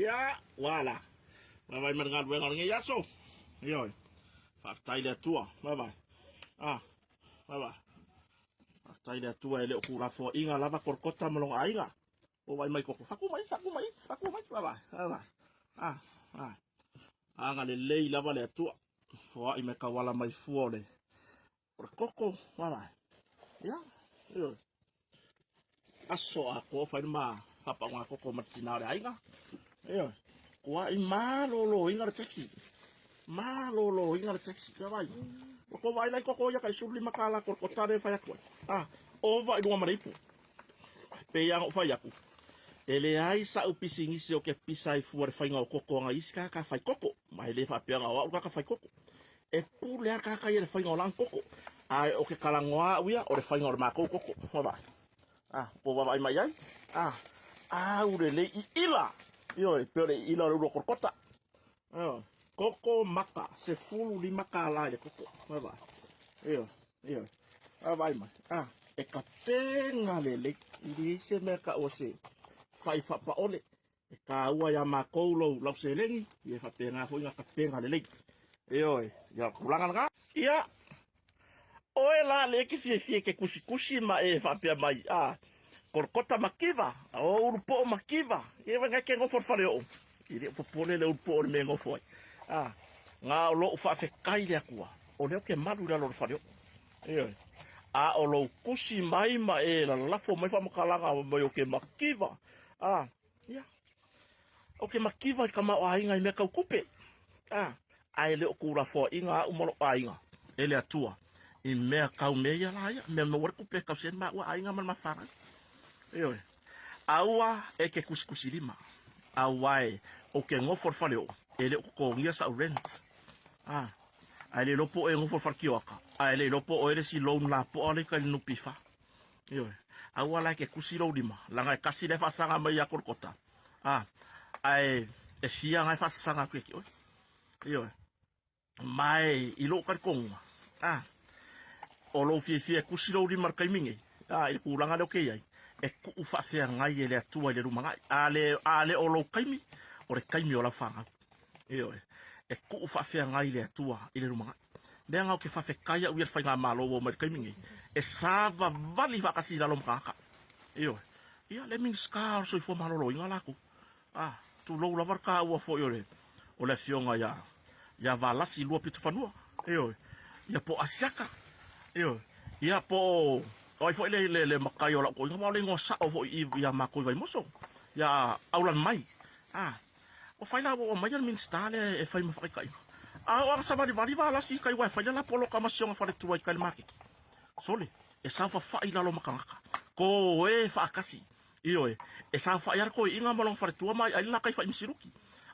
Ia, ua la. Vaavaai mai le galuega o lenei aso. Ioe. Faafetai i le Atua. Vaavaai. Ah, vaavaai. Faafetai i le Atua e le o tuulafoaiina lava Kolokota ma lona aiga. Ua vaai mai koko. Faatu mai, faatu mai, faatu mai. Vaavaai, vaavaai. Ah, ah. Agalelei lava le Atua. Foai me tauala mai fua o le o le koko. Vaavaai. Ia, ioe. Aso atoa fai le ma faapauga koko ma le tina o le aiga. Ioe. Kuai maloloina le taxi. Maloloina le taxi. Ia vai. Ua kou vaai lai koko ia kai 15 tala Kolokota lea e fai atu ai. Ah, ova i luga ma le ipu. Pei lava ona ou fai atu, e leai sa'u pisinisi o ke pisa ai fua i le faiga o koko a nai isi tagata fai koko, ma e le faapea na o a'u le tagata fai koko. E pule lava le tagata ia i le faiga o lana koko, ae o ke talanoa a'u ia o le faiga o le makou koko. Vaavaai. A, ua ou vaavaai mai ai? A, au lelei iila! Ioe, pei o le iila o le ulu o Kolokota. Ioe, koko maka, $15 i le koko. Vaavaai. Ioe. Ioe. A vaai mai. A, e kapena lelei. I leai se mea taua se fai faapaole. E tāua iā mākou lou lau seleni, ia e faapena foi ona kapena lelei. Ioe, ia tulaga lena. Ia, oe la lea e te fiafia e te tusitusi ma e faapea mai, a, Kolokota mativa, o Ulupoo mativa, ia vaai e te nofo i le fale oo. E le o popole le Ulupoo i le mea e nofo ai. A, na o lou faafetai i le Atua, o lea ou te malu i lalo o le fale oo. Ioe. A o lou tusi mai ma e lalafo mai faamatalaga mai ou te mativa. A, ia. Ou te mativa i le tamaoaiga i mea tau tupe. A, ae le o tuulafoaiga a'u ma lou aiga e le Atua i mea tau mea ia la ia, mea maua ai le tupe e tausi ai le maua aiga ma le mafanau. Ioe. Aua e te kusikusilima, auae ou te nofo i le fale o'u, e le o totogia sa'u rent. A, ae le iloa po o e nofo i le fale kioaka, ae le iloa po o oe le isi loan lapoa lea i tai i le NPF. Ioe. Aua la e te kusi lou lima, leaga e tasi lea e faasaga mai ia Kolokota. A, ae e fia na e faasasaga atu ia te oe. Ioe. Ma e i lou talitonuga, a, o lou fiafia e kusi lou lima i le taimi nei, a, i le tulaga lea ou te i ai, e tuu faafeagai e le Atua i le lumanai. A le, a le o lou taimi, o le taimi o lau fanau. Ioe. E tuu faafeagai le Atua i le lumanai. Leaga ou te faafetai au ia i le faigamalo ua oo mai i le taimi nei, e savavali faatasi i lalo ma tagata. Ioe. Ia, le Minisita o le Soifua Maloloina latou. Ah, tulou lava le taua foi o le, o le afioga ia, ia Valasi Luapitofanua. Ioe. Ia po o Asiata. Ioe. Ia po o, o ai foi le, le, le matai o lau toeaina, aua o le igoa sao foi i, ia matou i Vaimoso. Ia Aulanimai. Ah, ua fai la ua aumai le Minisita lea e fai ma faataitaiga. A o ana savalivali Valasi i tai aua e fai le la poloka ma si ona faletua i tai i le maketi. Sole, e saofafai i lalo ma tagata. Toe faatasi. Ioe, e saofai lava le toeaina ma lona faletua ma aiai le la tai fai misiluki.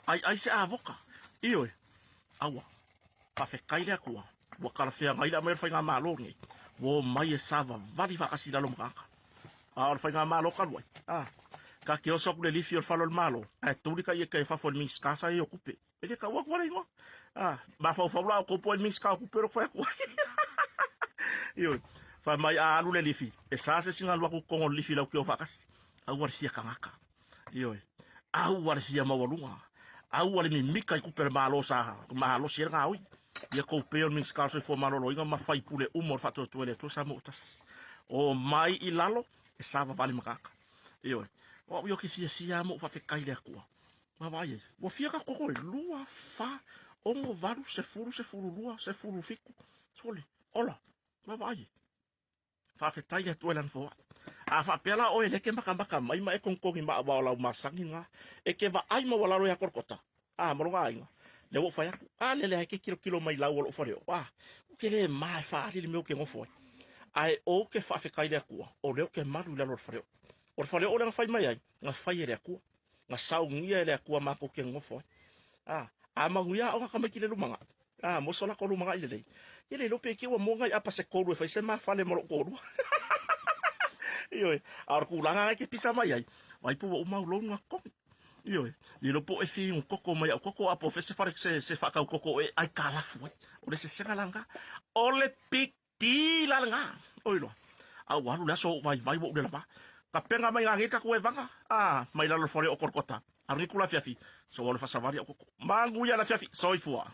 Aiai se avoka. Ioe, aua. Faafetai le Atua, ua talafeagai le aumai o le faigamalo lenei, ua omai e savavali faatasi i lalo ma tagata. A o le faigamalo talu ai, a, ta te oso atu le lifi o le fale o le Malo, ae tuli ta ia i fafo i le Minisita sa i ai o tupe. E le tau atu le igoa. A, mafaufau la outou po o le Minisita o Tupe o lo o fai atu ai. Ioe, fai mai a alu le lifi, e sa se isi na alu atu i totonu o le lifi lauteo faatasi. Aua le fia tagata. Ioe, aua le fia maualuga. Aua le mimika i tupe a le Malo sa malosi ai le gaoi. Ia tou pei o le Minisita o le Soifua Maloloina ma faipule uma o le Faatuatua i le Atua Samoa ua tasi. Omai i lalo e savavali ma tagata. Ioe, o au ia ou te fiafia lava ma ou faafetai i le Atua. Vaavaai ai, ua fia ka koko e lua, fa, ono, valu, sefulu, 12, 17, sole, ola. Vaavaai ai. Faafetai le Atua i lana foai. A faapea la oe lea e te makamaka mai ma e togitogi ma aua o lau masani lena, e te vaai maualalo ia Kolokota, a, ma lona aiga, lea ua ou fai atu, a lea lea e te tilotilo mai i lau o lou faleoo, a, ou te le ma e faaali le mea ou te nofo ai. Ae ou te faafetai i le Atua, o lea ou te malu i lalo o le faleoo. O le faleoo lea na fai mai ai, na fai e le Atua. Na saunia e le Atua matou te nofo ai. A, a manuia aoga tamaiti i le lumanai. A, mo so latou lumanai lelei. Ia le iloa pe te i ua moa nai apa se tolu e fai se ma fale ma lou toalua. Ioe, a o le tulaga lena e te pisa mai ai, vai po ua uma au loan na totogi. Ioe, le iloa po o e fia inu koko mai au koko a po o fea se fale se, se faatau koko e aikalafu ai. O le sesega la lena. O le big Ti la lena, oi loa. A ua alu le aso ou vaivai ua ou le lava. Tapena mai ngā nei tatou evaga, a, mai lalo le fale o Kolokota. Alu nei kula afiafi, so ua alu e faasavali au koko. Manuia le afiafi. Soifua.